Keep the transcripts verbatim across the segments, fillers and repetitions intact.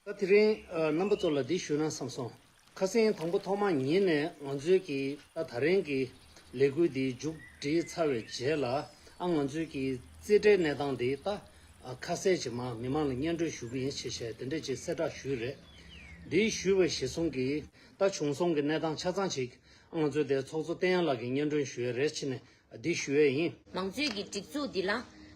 ད་དེ་རིང་ཨ་རྣམ་པ་ཚོ་ལ་འདི་ཞུས་ན་བསམ་སོང་། ཁ་སང་དང་པོ་ཐོག་མ་ཉིད་ནས་ང་ཚོའི་གི་ད་ད་རིང་གི་ལས་འགུལ་འདི་མཇུག་སྒྲིལ་ཚར་བའི་རྗེས་ལ། ཨ་ང་ཚོའི་གི་རྩིས་ཁྲའི་གནས་སྟངས་འདི་ད་ཨ་ཁ་གསལ་ཅིག་མ་མི་མང་ལ་སྙན་སྒྲོན་ཞུ་གི་ཡིན་ཞེས་བཤད་དེ་འདྲ་ཅིག་གསལ་བསྒྲགས་ཞུས་རེད། འདི་ཞུས་པ་གཞིར་བཟུང་གི་ད་བྱུང་སོང་གི་གནས་སྟངས་ཆ་ཚང་ཅིག་ཨ་ང་ཚོའི་དེ་ཚོགས་གཙོ་བསྟན་དབྱངས་ལགས་ཀྱིས་སྙན་སྒྲོན་ཞུ་ཡས་རེད་བྱས་ནས་འདི་ཞུ་ཡས་ཡིན། མང་གཙོའི་གི་སྒྲིག་འཛུགས་འདི་ལ་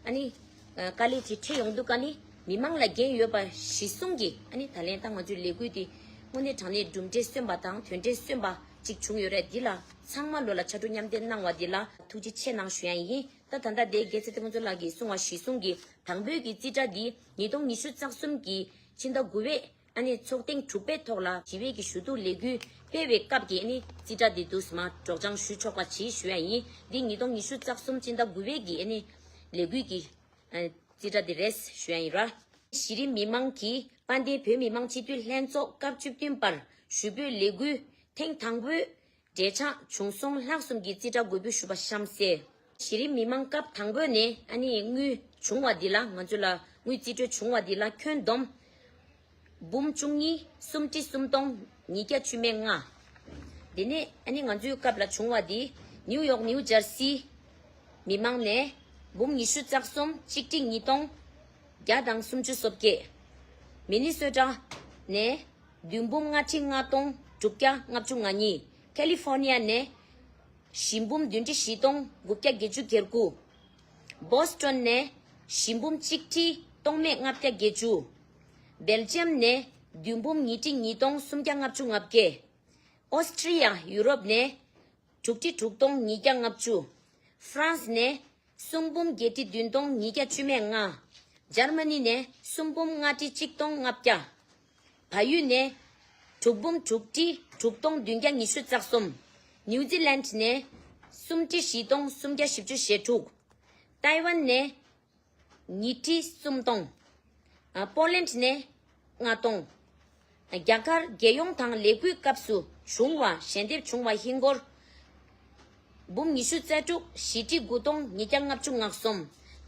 ཨ་ནི་ཨ་དཀའ་ལས་ཅིག་འཕྲད་ཡོང་དུས་ཀ་ནི་མི་མང་ལ་འགན་ཡོད་པ་གཞིར་བཟུང་གི་ཨ་ནི་ད་ལན་ད་ང་ཚོའི་ལས་འགུལ་འདི་དངོས་གནས་དྲང་གནས་གྲུབ་འབྲས་སོན་པ་དང་དོན་འབྲས་སོན་པ་ཅིག་བྱུང་ཡོད་རེད། འདི་ལ་ཚང་མ་ལོ་ལ་ཕྱར་གྲུ་མཉམ་འདེགས་གནང་བ་འདི་ལ་ཐུགས་རྗེ་ཆེ་གནང་ཞུ་ཡ་ཡིན། ད་ད་ལྟ་དེ་རྒྱལ་སྲས་ཐེག་པ་མགོན་ལགས་ཀྱིས་གསུངས་པ་གཞིར་བཟུང་གི་དང་པོའི་གི་རྩིས་ཁྲ་འདི་ཉིས་སྟོང་ཉི་ཤུ་རྩ་གསུམ་གི་ཕྱི་ཟླ་དགུ་པའི་ཨ་ནི་ཚོགས་ཐེངས་དྲུག་པའི་ཐོག་ལ་ཞི་བའི་གི་ཞུ་གཏུག་ལས་འགུལ་སྤེལ་བའི་སྐབས་ཀྱི་ཨ་ནི་རྩིས་ཁྲ་འདི་འདུག་སེ་མར་སྒྲོག་སྦྱང་ཞུ་ཆོག་པ་ཅིག་ཞུ་ཡ་ཡིན། འདི་ཉིས་སྟོང་ཉི་ཤུ་རྩ་གསུམ་སྤྱི་ཟླ་དགུ་པའི་གི་ཨ་ནི་ལས་འགུལ་གྱི་ཨ་རྩིས་ཁྲ་འདི་རེད་ཞུ་ཡ་ཡིན་ར། གཞི་རིམ་མི་མང་གིས་དཔལ་ལྡན་བོད་མི་མང་སྤྱི་འཐུས་ལྷན་ཚོགས་སྐབས་བཅུ་བདུན་པར་ཞུ་འབོད་ལས་འགུལ་ཐེངས་དང་པོའི་འབྲས་ཆག་བྱུང་སོང་ལྷག་གསུམ་གྱི་རྩིས་ཁྲ་འགོད་འབུལ་ཞུས་པ་གཤམ་གསལ། གཞི་རིམ་མི་མང་སྐབས་དང་པོ་ནས་ཨ་ནི་དངུལ་བྱུང་བ་འདི་ལ་ང་ཚོ་ལ་དངུལ་རྩིས་སྤྲོད་བྱུང་བ་འདི་ལ་ཁྱོན་བསྡོམས་འབུམ་བཅུ་གཉིས་སུམ་ཁྲི་སུམ་སྟོང་ཉིས་བརྒྱ་བཅུ་མེད་ལྔ། དེ་ནས་ཨ་ནི་ང་ཚོའི་སྐབས་ལ་བྱུང་བ་འདི་ནིའུ་ཡོག་ནིའུ་ཇར་སི་མི་མང་ནས་འབུམ་ཉི་ཤུ་རྩ་གསུམ་གཅིག་ཁྲི་ཉིས་སྟོང་བརྒྱ་དང་སུམ་ཅུ་སོ་བརྒྱད། མི་ནི་སོ་ཊ་ནས་བདུན་འབུམ་ལྔ་ཁྲི་ལྔ་སྟོང་དྲུག་བརྒྱ་ལྔ་བཅུ་ང་གཉིས། ཁ་ལི་ཧྥོར་ནི་ཡ་ནས་བཞི་འབུམ་བདུན་ཁྲི་བཞི་སྟོང་དགུ་བརྒྱ་བརྒྱད་ཅུ་གྱ་དགུ། བོ་སི་ཊོན་ནས་བཞི་འབུམ་གཅིག་ཁྲི་སྟོང་མེད་ལྔ་བརྒྱ་བརྒྱད་ཅུ། སྦེལ་ཇམ་ནས་བདུན་འབུམ་ཉིས་ཁྲི་ཉིས་སྟོང་སུམ་བརྒྱ་ལྔ་བཅུ་ང་བརྒྱད། ཨོ་སི་ཀྲི་ཡ་ཡུ་རོབ་ནས་དྲུག་ཁྲི་དྲུག་སྟོང་ཉིས་བརྒྱ་ལྔ་བཅུ། ཧྥ་རན་སི་ནས་སུམ་འབུམ་བརྒྱད་ཁྲི་བདུན་སྟོང་ཉིས་བརྒྱ་བཅུ་མེད་ལྔ། འཇར་མ་ནི་ནས་སུམ་འབུམ་ལྔ་ཁྲི་གཅིག་སྟོང་ལྔ་བརྒྱ། བལ་ཡུལ་ནས་དྲུག་འབུམ་དྲུག་ཁྲི་དྲུག་སྟོང་བདུན་བརྒྱ་ཉི་ཤུ་རྩ་གསུམ། ནིའུ་ཛི་ལན་ནས་སུམ་ཁྲི་བཞི་སྟོང་སུམ་བརྒྱ་བཞི་བཅུ་ཞེ་དྲུག། ཏའེ་ཝན་ནས་ཉིས་ཁྲི་སུམ་སྟོང་། ཨ་པོ་ལན་ནས་ལྔ་སྟོང་། རྒྱ་གར་རྒྱལ་ཡོངས་དང་ལས་འགུལ་སྐབས་སུ་བྱུང་བ་ཞལ་འདེབས་བྱུང་བ་ཧིན་སྒོར་འབུམ་ཉི་ཤུ་རྩ་དྲུག་བཞི་ཁྲི་དགུ་སྟོང་ཉིས་བརྒྱ་ལྔ་བཅུ་ང་གསུམ།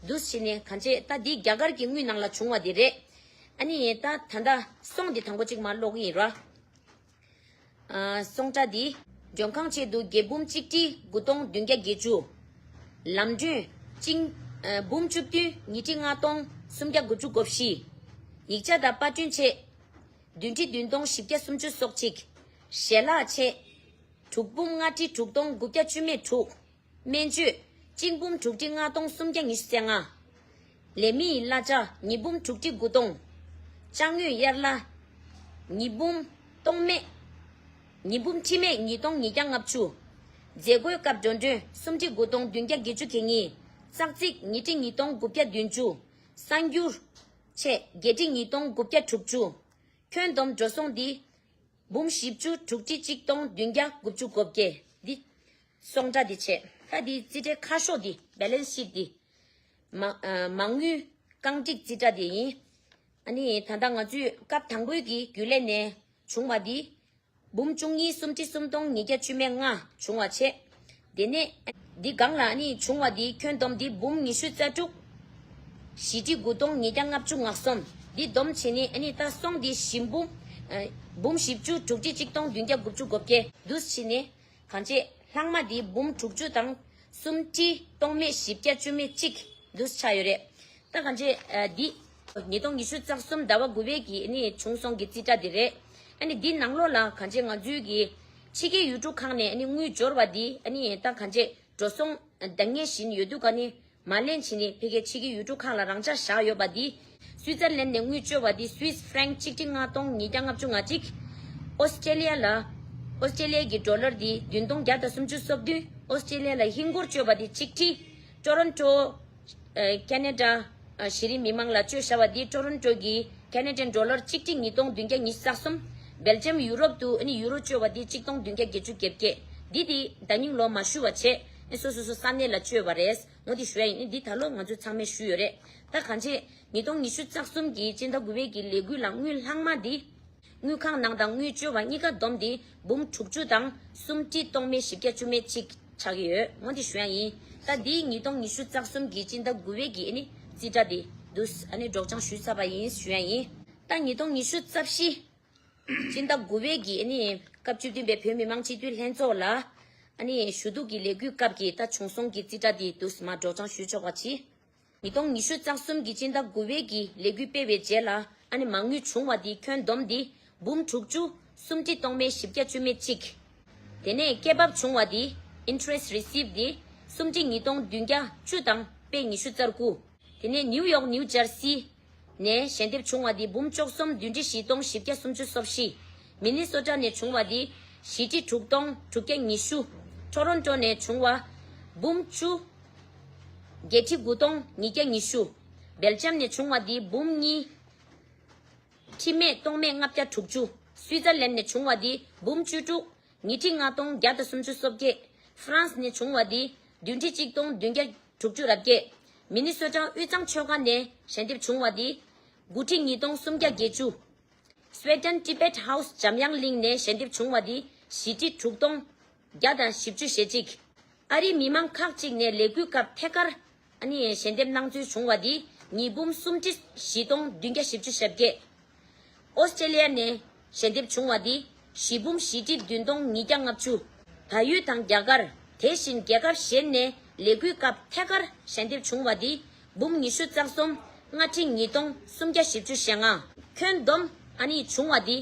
འདུག་སེ་བྱས་ནས་གང་བྱས་ད་འདི་རྒྱ་གར་གྱི་དངུལ་ནང་ལ་བྱུང་བ་འདི་རེད། ཨ་ནི་ད་ད་ལྟ་སོང་འདི་དང་པོ་གཅིག་མར་ཀློག་གི་ཡིན་ར། ཨ་སོང་ཁྲ་འདི། མགྲོན་ཁང་ཆེད་དུ་རྒྱལ་འབུམ་གཅིག་ཁྲི་དགུ་སྟོང་བདུན་བརྒྱ་བརྒྱད་ཅུ། ལམ་གྲོན། ཅིང་། ཨ་འབུམ་བཅུ་བདུན་ཉིས་ཁྲི་ལྔ་སྟོང་སུམ་བརྒྱ་དགུ་བཅུ་གོ་བཞི། ཡིག་ཆ་དང་པར་སྐྲུན་ཆེད། བདུན་ཁྲི་བདུན་སྟོང་བཞི་བརྒྱ་སུམ་ཅུ་སོ་གཅིག། ཞལ་ལག་ཆེད། དྲུག་འབུམ་ལྔ་ཁྲི་དྲུག་སྟོང་དགུ་བརྒྱ་བཅུ་མེད་དྲུག། སྨན་བཅོས། གཅིག་འབུམ་དྲུག་ཁྲི་ལྔ་སྟོང་སུམ་བརྒྱ་ཉི་ཤུ་རྩ་ལྔ། ལས་མི་ཡི་གླ་ཆ་ཉིས་འབུམ་དྲུག་ཁྲི་དགུ་སྟོང་། ཅ་དངོས་གཡར་གླ། ཉིས་འབུམ་སྟོང་མེད། ཉིས་འབུམ་ཁྲི་མེད་ཉིས་སྟོང་ཉིས་བརྒྱ་ལྔ་བཅུ། མཛད་སྒོའི་སྐབས་འགྲོ་གྲོན་སུམ་ཁྲི་དགུ་སྟོང་བདུན་བརྒྱ་བརྒྱད་ཅུ་གྱ་གཉིས། ཙག་ཙིག་ཉིས་ཁྲི་ཉིས་སྟོང་དགུ་བརྒྱ་བདུན་ཅུ། གསར་འགྱུར། ཆེད་བརྒྱད་ཁྲི་ཉིས་སྟོང་དགུ་བརྒྱ་དྲུག་ཅུ། ཁྱོན་བསྡོམས་འགྲོ་སོང་འདི། འབུམ་བཞི་བཅུ་དྲུག་ཁྲི་གཅིག་སྟོང་བདུན་བརྒྱ་དགུ་བཅུ་གོ་བརྒྱད། འདི་སོང་ཁྲ་འདི་བྱས། ད་འདི་རྩིས་ཁྲའི་ཁ་ཤོག་འདི་བེ་ལན་སི་ཤིཊ་འདི། མ་ཨ་མ་དངུལ་རྐང་སྒྲིག་རྩིས་ཁྲ་འདི་ཡིན། ཨ་ནི་ད་ལྟ་ང་ཚོས་སྐབས་དང་པོའི་གི་རྒྱུན་ལས་ནས་བྱུང་བ་འདི། འབུམ་བཅུ་གཉིས་སུམ་ཁྲི་སུམ་སྟོང་ཉིས་བརྒྱ་བཅུ་མེད་ལྔ་བྱུང་བ་བྱས། དེ་ནས་འདི་སྒང་ལ་ཨ་ནི་བྱུང་བ་འདི་ཁྱོན་བསྡོམས་འདི་འབུམ་ཉི་ཤུ་རྩ་དྲུག། བཞི་ཁྲི་དགུ་སྟོང་ཉིས་བརྒྱ་ལྔ་བཅུ་ང་གསུམ། འདི་བསྡོམས་བྱས་ནས་ཨ་ནི་ད་སོང་འདི་བཞི་འབུམ། ཨ་འབུམ་བཞི་བཅུ་དྲུག་ཁྲི་གཅིག་སྟོང་བདུན་བརྒྱ་དགུ་བཅུ་གོ་བརྒྱད། འདུག་སེ་བྱས་ནས་གང་བྱས་ལྷག་མ་འདི་འབུམ་དྲུག་ཅུ་དང་སུམ་ཁྲི་སྟོང་མེད་བཞི་བརྒྱ་བཅུ་མེད་གཅིག་འདུག་སེ་ཆགས་ཡོད་རེད། ད་གང་བྱས་ཨ་འདི་ཉིས་སྟོང་ཉི་ཤུ་རྩ་གསུམ་ཟླ་བ་དགུ་པའི་གི་ཨ་ནི་བྱུང་སོང་གི་རྩིས་ཁྲ་འདི་རེད། ཨ་ནི་འདི་ནང་ལོགས་ལ་གང་བྱས་ང་ཚོའི་གི་ཕྱི་རྒྱལ་ཡུལ་གྲུ་ཁག་ནས་ཨ་ནི་དངུལ་འབྱོར་བ་འདི་ཨ་ནི་ད་གང་བྱས་འགྲོ་སོང་འདང་ངེས་བཞིན་ཡོད་དུས་ཀ་ནི་མ་ལེན་བྱས་ནས་ཕ་གིའི་ཕྱི་རྒྱལ་ཡུལ་གྲུ་ཁག་ལ་རང་འཇགས་བཞག་ཡོད་པ་འདི། སུའི་ཙར་ལན་ནས་དངུལ་བཅོལ་བ་འདི་སུའིས་ཧྥ་རན་ཀི་གཅིག་ཁྲི་ལྔ་སྟོང་ཉིས་བརྒྱ་ལྔ་བཅུ་ང་གཅིག། ཨོ་སི་ཀྲེ་ལི་ཡ་ལ། ཨོ་སི་ཀྲེ་ལི་ཡ་གི་ཌོ་ལར་འདི་བདུན་སྟོང་བརྒྱ་དང་སུམ་ཅུ་སོ་བདུན། ཨོ་སི་ཀྲེ་ལི་ཡ་ལ་ཧིན་སྒོར་བཅོལ་བ་འདི་གཅིག་ཁྲི། ཊོ་རོན་ཊོ། ཨ་ཁེ་ན་ཌ། ཨ་གཞི་རིམ་མི་མང་ལ་བཅོལ་བཞག་པ་འདི་ཊོ་རོན་ཊོ་གི་ཁེ་ན་ཌན་ཌོ་ལར་གཅིག་ཁྲི་ཉིས་སྟོང་བདུན་བརྒྱ་ཉི་ཤུ་རྩ་གསུམ། སྦེལ་ཇམ་ཡུ་རོབ་ཏུ་ཨ་ནི་ཡུ་རོ་བཅོལ་བ་འདི་གཅིག་སྟོང་བདུན་བརྒྱ་བརྒྱད་ཅུ་གྱ་བརྒྱད། འདི་འདི་ཟླ་ཉིན་ལོ་མ་ཞུ་བ་བྱས་ཨ་སོ་སོ་སོ་ས་གནས་ལ་བཅོལ་བ་རེད། འོ་འདི་ཞུ་ཡ་ཡིན། འདི་ད་ལོ་ང་ཚོས་ཚང་མས་ཞུས་ཡོད་རེད། ད་གང་བྱས་ཉིས་སྟོང་ཉི་ཤུ་རྩ་གསུམ་གྱི་སྤྱི་ཟླ་དགུ་པའི་གི་ལས་འགུལ་ལ་དངུལ་ལྷག་མ་འདི། དངུལ་ཁང་ནང་དང་དངུལ་བཅོལ་བ་གཉིས་ཀ་བསྡོམས་ཏེ་འབུམ་དྲུག་ཅུ་དང་སུམ་ཁྲི་སྟོང་མེད་བཞི་བརྒྱ་བཅུ་མེད་གཅིག་ཆགས་ཀྱི་ཡོད། འོ་འདི་ཞུ་ཡ་ཡིན། ད་འདིའི་ཉིས་སྟོང་ཉི་ཤུ་རྩ་གསུམ་གྱི་སྤྱི་ཟླ་དགུ་པའི་གི་ཨ་ནི་རྩིས་ཁྲ་འདི་འདུག་ཨ་ནི་སྒྲོག་སྦྱང་ཞུས་ཚར་བ་ཡིན་ཞུ་ཡ་ཡིན། ད་ཉིས་སྟོང་ཉི་ཤུ་རྩ་བཞི་སྤྱི་ཟླ་དགུ་པའི་གི་ཨ་ནི་སྐབས་བཅུ་བདུན་པའི་བོད་མི་མང་སྤྱི་འཐུས་ལྷན་ཚོགས་ལ་ཨ་ནི་ཞུ་གཏུག་གི་ལས་འགུལ་སྐབས་ཀྱི་ད་བྱུང་སོང་གི་རྩིས་ཁྲ་དེ་འདུག་སེ་མར་སྒྲོག་སྦྱང་ཞུས་ཆོག་པ་གྱིས། ཉིས་སྟོང་ཉི་ཤུ་རྩ་གསུམ་གྱི་སྤྱི་ཟླ་དགུ་པའི་གི་ལས་འགུལ་སྤེལ་བའི་རྗེས་ལ་ཨ་ནི་མ་དངུལ་བྱུང་བ་དེ་ཁྱོན་བསྡོམས་དེ་འབུམ་དྲུག་ཅུ་སུམ་ཁྲི་སྟོང་མེད་བཞི་བརྒྱ་བཅུ་མེད་གཅིག་དེ་ནས་སྐྱེད་འབབ་བྱུང་བ་དེ་interest received དེ་སུམ་ཁྲི་ཉིས་སྟོང་བདུན་བརྒྱ་བཅུ་དང་པད་ཉི་ཤུ་རྩ་དགུ། དེ་ནས་ནིའུ་ཡོག་ནིའུ་ཇར་སི་ནས་ཞལ་འདེབས་བྱུང་བ་དེ་འབུམ་བཅུ་གསུམ་བདུན་ཁྲི་བཞི་སྟོང་བཞི་བརྒྱ་སུམ་ཅུ་སོ་བཞི། མི་ནི་སོ་ཊ་ནས་བྱུང་བ་དེ་བཞི་ཁྲི་དྲུག་སྟོང་དྲུག་བརྒྱ་ཉི་ཤུ། ཊོ་རོན་ཊོ་ནས་བྱུང་བ་འབུམ་བཅུ། བརྒྱད་ཁྲི་དགུ་སྟོང་ཉིས་བརྒྱ་ཉི་ཤུ། སྦེལ་ཇམ་ནས་བྱུང་བ་དེ་འབུམ་གཉིས། ཁྲི་མེད་སྟོང་མེད་ལྔ་བརྒྱ་དྲུག་ཅུ། སུའི་ཙར་ལན་ནས་བྱུང་བ་དེ་འབུམ་བཅུ་དྲུག་ཉིས་ཁྲི་ལྔ་སྟོང་བརྒྱ་དང་སུམ་ཅུ་སོ་བརྒྱད། ཧྥ་རན་སི་ནས་བྱུང་བ་དེ་བདུན་ཁྲི་གཅིག་སྟོང་བདུན་བརྒྱ་དྲུག་ཅུ་རེ་བརྒྱད། མི་ནི་སོ་ཊ་དབུས་གཙང་ཆོལ་ཁ་ནས་ཞལ་འདེབས་བྱུང་བ་དེ་དགུ་ཁྲི་ཉིས་སྟོང་སུམ་བརྒྱ་བརྒྱད་ཅུ། Sweden Tibet House འཇམ་དབྱངས་གླིང་ནས་ཞལ་འདེབས་བྱུང་བ་དེ་བཞི་ཁྲི་དྲུག་སྟོང་བརྒྱ་དང་བཞི་བཅུ་ཞེ་གཅིག། ཨ་རིའི་མི་མང་ཁག་ཅིག་ནས་ལས་འགུལ་སྐབས་ཐད་ཀར་ཨ་ནི་ཞལ་འདེབས་གནང་ཚུལ་བྱུང་བ་དེ་ཉིས་འབུམ་སུམ་ཁྲི་བཞི་སྟོང་བདུན་བརྒྱ་བཞི་བཅུ་ཞེ་བརྒྱད། ཨོ་སི་ཀྲེ་ལི་ཡ་ནས་ཞལ་འདེབས་བྱུང་བ་དེ་བཞི་འབུམ་བཞི་ཁྲི་བདུན་སྟོང་ཉིས་བརྒྱ་ལྔ་བཅུ། བལ་ཡུལ་དང་རྒྱ་གར། དེ་བཞིན་རྒྱལ་ཁབ་གཞན་ནས་ལས་འགུལ་སྐབས་ཐད་ཀར་ཞལ་འདེབས་བྱུང་བ་དེ་འབུམ་ཉི་ཤུ་རྩ་གསུམ་ལྔ་ཁྲི་ཉིས་སྟོང་སུམ་བརྒྱ་བཞི་བཅུ་ཞེ་ལྔ། ཁྱོན་བསྡོམས་ཨ་ནི་བྱུང་བ་དེ་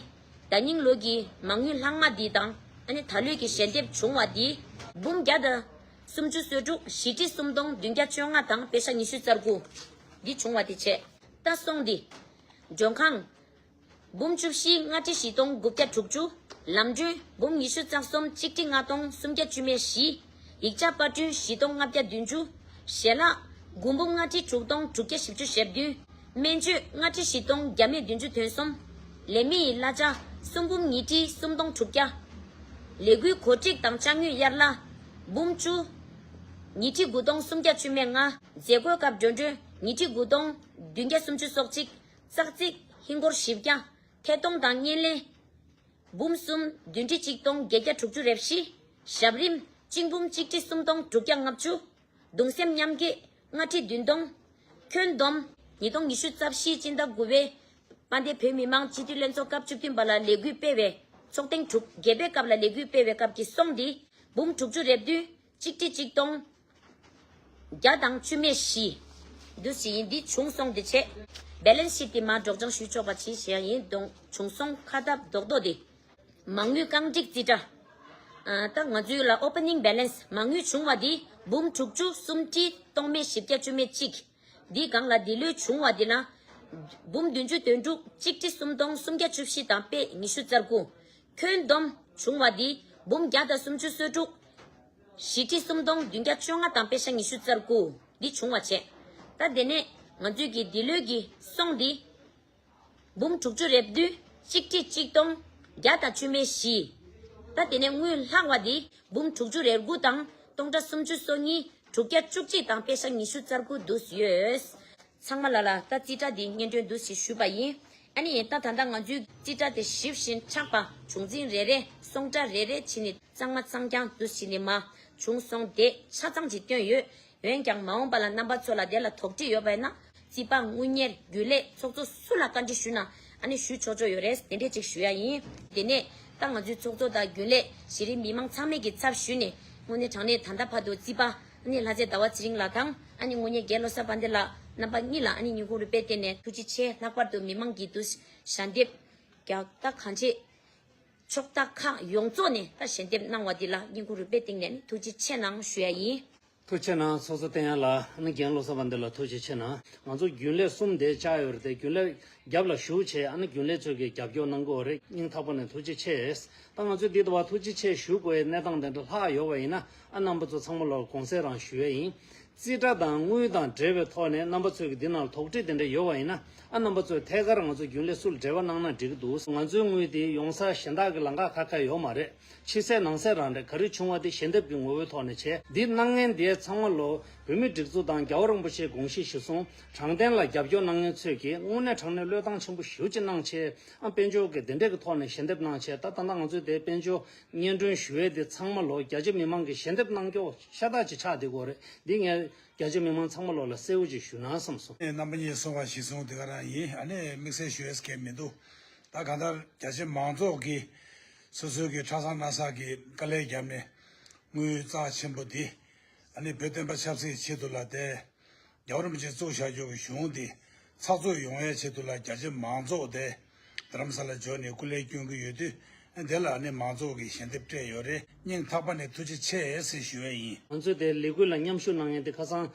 ཟླ་ཉིན་ལོ་གི་མ་དངུལ་ལྷག་མ་འདི་དང་ཨ་ནི་ད་ལོའི་གི་ཞལ་འདེབས་བྱུང་བ་དེ་འབུམ་བརྒྱ་དང་སུམ་ཅུ་སོ་དྲུག་བཞི་ཁྲི་སུམ་སྟོང་བདུན་བརྒྱ་བཅོ་ལྔ་དང་པེ་ཤ་ཉི་ཤུ་རྩ་དགུ་འདི་བྱུང་བ་དེ་བྱས། ད་སོང་སྟེ། མགྲོན་ཁང་། འབུམ་བཅུ་བཞི་ལྔ་ཁྲི་བཞི་སྟོང་དགུ་བརྒྱ་དྲུག་ཅུ། ལམ་གྲོན། འབུམ་ཉི་ཤུ་རྩ་གསུམ་གཅིག་ཁྲི་ལྔ་སྟོང་སུམ་བརྒྱ་བཅུ་མེད་བཞི། ཡིག་ཆ་པར་སྐྲུན་བཞི་སྟོང་ལྔ་བརྒྱ་བདུན་ཅུ། ཞལ་ལག་དགུ་འབུམ་ལྔ་ཁྲི་དྲུག་སྟོང་དྲུག་བརྒྱ་བཞི་བཅུ་ཞེ་བདུན། སྨན་བཅོས་ལྔ་ཁྲི་བཞི་སྟོང་བརྒྱ་མེད་བདུན་ཅུ་དོན་གསུམ། ལས་མི་ཡི་གླ་ཆ་གསུམ་འབུམ་ཉིས་ཁྲི་གསུམ་སྟོང་དྲུག་བརྒྱ། ལས་འགུལ་གོ་སྒྲིག་དང་དཔྱ་དངུལ་གཡར་གླ་འབུམ་བཅུ། ཉིས་ཁྲི་དགུ་སྟོང་སུམ་བརྒྱ་བཅུ་མེད་ལྔ། མཛད་སྒོའི་སྐབས་འགྲོ་གྲོན་ཉིས་ཁྲི་དགུ་སྟོང་བདུན་བརྒྱ་སུམ་ཅུ་སོ་གཅིག། ཙག་ཙིག་ཧིན་སྒོར་བཞི་བརྒྱ། ཐད་གཏོང་དང་བརྙན་ལེན། འབུམ་གསུམ་བདུན་ཁྲི་གཅིག་སྟོང་བརྒྱད་བརྒྱ་དྲུག་ཅུ་རེ་བཞི། ཞབས་རིམ་གཅིག་འབུམ་གཅིག་ཁྲི་སུམ་སྟོང་དྲུག་བརྒྱ་ལྔ་བཅུ། གདུང་སེམས་མཉམ་སྐྱེད་ལྔ་ཁྲི་བདུན་སྟོང་། ཁྱོན་བསྡོམས་ཉིས་སྟོང་ཉི་ཤུ་རྩ་བཞི་སྤྱི་ཟླ་དགུ་པའི་དཔལ་ལྡན་བོད་མི་མང་སྤྱི་འཐུས་ལྷན་ཚོགས་སྐབས་བཅུ་བདུན་པ་ལ་ལས་འགུལ་སྤེལ་བའི་ཚོགས་ཐེངས་དྲུག་བརྒྱད་པའི་སྐབས་ལ་ལས་འགུལ་སྤེལ་བའི་སྐབས་ཀྱི་སོང་འདི་འབུམ་དྲུག་ཅུ་རེ་བདུན་གཅིག་ཁྲི་གཅིག་སྟོང་བརྒྱ་དང་བཅུ་མེད་བཞི། འདུ་བྱེད་ཡིན་འདི་བྱུང་སོང་དེ་བྱས། བེ་ལན་སི་ཤིཊ་དེ་མར་སྒྲོག་སྦྱང་ཞུས་ཆོག་པ་ཅིག་བྱས་ཡིན་གདོང་བྱུང་སོང་ཁ་བཏབ་རྡོག་རྡོག་དེ། མ་དངུལ་རྐང་སྒྲིག་རྩིས་ཁྲ། ཨ་ད་ང་ཚོའི་ལ་opening balance མ་དངུལ་བྱུང་བ་འདི་འབུམ་དྲུག་ཅུ་སུམ་ཁྲི་སྟོང་མེད་བཞི་བརྒྱ་བཅུ་མེད་གཅིག། འདིའི་སྒང་ལ་འདི་ལོའི་བྱུང་བ་འདི་ལ་འབུམ་བདུན་ཅུ་དོན་དྲུག་གཅིག་ཁྲི་སུམ་སྟོང་སུམ་བརྒྱ་བཅུ་བཞི་དང་པད་ཉི་ཤུ་རྩ་དགུ། ཁྱོན་བསྡོམས་བྱུང་བ་འདི་འབུམ་བརྒྱ་དང་སུམ་ཅུ་སོ་དྲུག། བཞི་ཁྲི་སུམ་སྟོང་བདུན་བརྒྱ་བཅོ་ལྔ་དང་པད་ཤ་ཉི་ཤུ་རྩ་དགུ། འདི་བྱུང་བ་བྱས། ད་དེ་ནས་ང་ཚོའི་གི་འདི་ལོའི་གི་སོང་འདི། འབུམ་དྲུག་ཅུ་རེ་བདུན་གཅིག་ཁྲི་གཅིག་སྟོང་བརྒྱ་དང་བཅུ་མེད་བཞི། ད་དེ་ནས་དངུལ་ལྷག་པ་འདི་འབུམ་དྲུག་ཅུ་རེ་དགུ་དང་སྟོང་ཕྲག་སུམ་ཅུ་སོ་གཉིས་དྲུག་བརྒྱ་བཅུ་གཅིག་དང་པད་ཤ་ཉི་ཤུ་རྩ་དགུ་འདུས་ཡོད། ཚང་མ་ལ་ལ་ད་རྩིས་ཁྲ་འདི་སྙན་སྒྲོན་འདུས་ཞེས་ཞུས་པ་ཡིན། ཨ་ནི་ད་ད་ལྟ་ང་ཚོའི་རྩིས་ཁྲ་དེ་ཞིབ་ཞིང་ཕྲ་བ་བྱུང་འཛིན་རེ་རེ་སོང་ཁྲ་རེ་རེ་བྱས་ནས་གཙང་མ་གཙང་རྐྱང་འདུས་བྱས་ནས་མ་བྱུང་སོང་དེ་ཆ་ཚང་ཅིག་བཏོན་ཡོད། འོན་ཀྱང་མ་འོངས་པ་ལ་རྣམ་པ་ཚོ་ལ་དེ་ལ་དོགས་འདྲི་ཡོད་པ་ཡིན་ན་རྩིས་པ་དངུལ་གཉེར་རྒྱུན་ལས་ཚོགས་གཙོ་སུ་ལ་བཀའ་འདྲི་ཞུས་ན་ཨ་ནི་ཞུ་ཆོག་ཆོག་ཡོད་རེད། དེ་འདྲས་ཅིག་ཞུ་ཡ་ཡིན། དེ་ནས་ད་ང་ཚོའི་ཚོགས་གཙོ་དང་རྒྱུན་ལས་གཞི་རིམ་མི་མང་ཚང་མས་ཀྱི་ཚབ་ཞུས་ནས་དངོས་གནས་དྲང་གནས་ད་ལྟ་བར་དུ་རྩིས་པ་ཨ་ནི་ལྷ་རྩེ་ཟླ་བ་ཚེ་རིང་ལགས་དང་ཨ་ནི་དངོས་གཉེར་རྒན་བློ་བཟང་དཔལ་ལྡན་ལགས་རྣམ་པ་གཉིས་ལ་ཨ་ནི་སྙིང་ཁུང་རུས་པས་བརྟེན་ནས་ཐུགས་རྗེ་ཆེ། ལྷག་པར་དུ་མི་མང་གི་དུ་ཞལ་འདེབས་རྒྱག་ད་གང་ཆེ་ཕྱོགས་མཐའ་ཁག་ཡོངས་རྫོགས་ནས་ད་ཞལ་འདེབས་གནང་བ་འདི་ལ་སྙིང་ཁུང་རུས་པས་བཏིང་ནས་ཐུགས་རྗེ་ཆེ་གནང་ཞུ་ཡ་ཡིན། ཐུགས་རྗེ་གནང་། ཚོགས་གཙོ་བསྟན་ཡར་ལགས་ཨ་ནི་རྒན་བློ་བཟང་དཔལ་ལྡན་ལགས་ཐུགས་རྗེ་ཆེ་གནང་། ང་ཚོ་རྒྱུན་ལས་གསུམ་དེ་བཅར་ཡོད་རེད་དེ་རྒྱུན་ལས་རྒྱབ་ལ་བཞུགས་བྱས་ཨ་ནི་རྒྱུན་ལས་ཚོས་ཀྱི་རྒྱབ་སྐྱོར་གནང་གི་ཡོད་རེད། སྙིང་ཐག་པ་ནས་ཐུགས་རྗེ་ཆེ། ད་ང་ཚོས་འདི་ལྟ་བ་ཐུགས་རྗེ་ཆེ་ཞུ་དགོས་ཡའི་གནས་སྟངས་དེ་འདྲ་ལྷག་ཡོད་པ་ཡིན་ན་ཨ་རྣམ་པ་ཚོ་ཚང་མ་ལ་དགོངས་སེལ་རང་ཞུ་ཡས་ཡིན། རྩིས་ཁྲ་དང་དངུལ་དང་འབྲེལ་བའི་ཐོག་ནས་རྣམ་པ་ཚོས་ཀྱི་འདི་ནང་ལ་དོགས་འདྲི་དེ་འདྲ་ཡོད་པ་ཡིན་ན་ཨ་རྣམ་པ་ཚོས་ཐད་ཀར་ང་ཚོ་རྒྱུན་ལས་སུ་ལ་འབྲེལ་བ་གནང་ན་འགྲིག་གི་འདུག་ང་ཚོའི་དངུལ་དེ་ཡོང་ས་གཞན་དག་གི་ལམ་ཁ་ཁ་ཁ་ཡོད་མ་རེད། ཕྱི་གསལ་ནང་གསལ་རང་རེད། ག་རེ་བྱུང་བ་དེ་ཞལ་འདེབས་ཀྱི་ངོ་བོའི་ཐོག་ནས་བྱས། འདི་གནང་མཁན་དེ་ཚང་མ་ལོ། བོད་མིའི་སྒྲིག་འཛུགས་དང་རྒྱལ་བ་རིན་པོ་ཆེའི་དགོངས་གཞི་གཞིར་བཟུང་དྲང་བདེན་ལ་རྒྱབ་སྐྱོར་གནང་མཁན་ཚོས་ཀྱིས་དངོས་གནས་དྲང་གནས་བློས་བཏང་ཆེན་པོ་ཞེ་པོ་ཅིག་གནང་བྱས། ཨ་དཔལ་འབྱོར་གྱི་དེ་འདྲས་ཀྱི་ཐོག་ནས་ཞལ་འདེབས་གནང་བྱས། ད་ད་ལྟ་ང་ཚོས་དེ་དཔལ་འབྱོར་སྙན་སྒྲོན་ཞུ་ཡས་དེ་ཚང་མ་ལོ་རྒྱ་ཆེ་མི་མང་གིས་ཞལ་འདེབས་གནང་ཀྱོག་ཤ་སྟག་ཅིག་ཆགས་བསྡད་ཀྱི་ཡོད་རེད། འདི་ངས་རྒྱ་ཆེ་མི་མང་ཚང་མ་ལོ་ལ་གསལ་བོ་ཅིག་ཞུ་ན་བསམ་སོང་། ཨེ་རྣམ་པ་གཉིས་གསུངས་པ་གཞིར་བཟུང་དེ་ག་རང་ཡིན། ཨ་ནི་དམིགས་བསལ་ཞུ་ཡས་གང་མི་འདུག་ད་གང་ལྟར་རྒྱ་ཆེ་མང་ཚོགས་ཀྱིས་སོ་སོའི་གི་ཁྲ་ཚང་སྣ་ཚགས་ཀྱི་དཀའ་ལས་བརྒྱབ་ནས་དངུལ་རྩ་ཆེན་པོ་འདི་ཨ་ནི་བོད་བསྟན་པ་ཆབ་སྲིད་ཆེད་དུ་ལ་དེ་རྒྱལ་བ་རིན་པོ་ཆེ་བཙུགས་བཞག་རྒྱུ་གི་གཞུང་འདི་ཚགས་ཚུད་ཡོང་ཡའི་ཆེད་དུ་ལ་རྒྱ་ཆེ་མང་ཚོགས་དེ་རྡ་རམ་ས་ལ་འབྱོར་ནས་སྐུ་ལས་སྐྱོན་གྱི་ཡོད་དུས། ཨ་དེ་ལ་ཨ་ནི་མང་ཚོགས་ཀྱིས་ཞལ་འདེབས་སྤྲད་ཡོད་རེད། སྙིང་ཐག་པ་ནས་ཐུགས་རྗེ་ཆེ་ཟེར་ཞུ་ཡས་ཡིན། ང་ཚོས་དེ་ལས་འགུལ་ལ་མཉམ་ཞུགས་གནང་མཁན་དེ་ཁ་སང་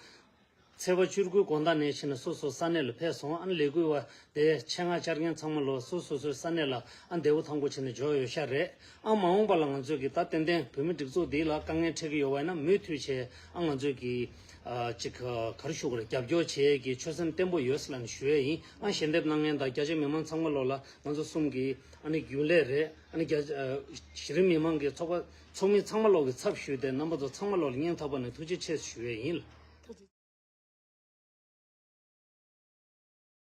ཚེས་པ་བཅུ་དགུའི་དགོང་དག་ནས་ཕྱིན་ནས་སོ་སོ་ས་གནས་ལ་ཕེབས་སོང་། ཨ་ནི་ལས་འགུལ་བ་དེ་ཆེད་མངགས་བཅར་མཁན་ཚང་མ་ལོ་སོ་སོ་སོའི་ས་གནས་ལ་ཨ་བདེ་པོ་ཐང་པོ་བྱས་ནས་འབྱོར་ཡོད་ཤག་རེད། ཨ་མ་འོངས་པ་ལ་ང་ཚོས་ཀྱི་ད་ཏན་ཏན་བོད་མི་སྒྲིག་འཛུགས་འདི་ལ་དཀའ་ངལ་འཕྲད་ཀྱི་ཡོད་པ་ཡིན་ན་མུ་མཐུད་བྱས། ཨ་ང་ཚོས་ཀྱི་ཨ་ཅིག་ག་རེ་ཞུ་དགོས་རེད། རྒྱབ་སྐྱོར་བྱེད་ཀྱི་ཆོད་སེམས་བརྟན་པོ་ཡོད་ཟེར་ལབ་ནས་ཞུ་ཡས་ཡིན། ཨ་ཞལ་འདེབས་གནང་མཁན་དང་རྒྱ་ཆེ་མི་མང་ཚང་མ་ལོ་ལ་ང་ཚོ་གསུམ་གྱི་ཨ་ནི་རྒྱུན་ལས་རེད། ཨ་ནི་རྒྱ་ཨ་གཞི་རིམ་མི་མང་གི་ཚོགས་པ་ཚོགས་མི་ཚང་མ་ལོ་གི་ཚབ་ཞུས་ཏེ་རྣམ་པ་ཚོ་ཚང་མ་ལོ་ལ་སྙིང་ཐག་པ་ནས་ཐུགས་རྗེ་ཆེ་ཞུ་ཡས་ཡིན།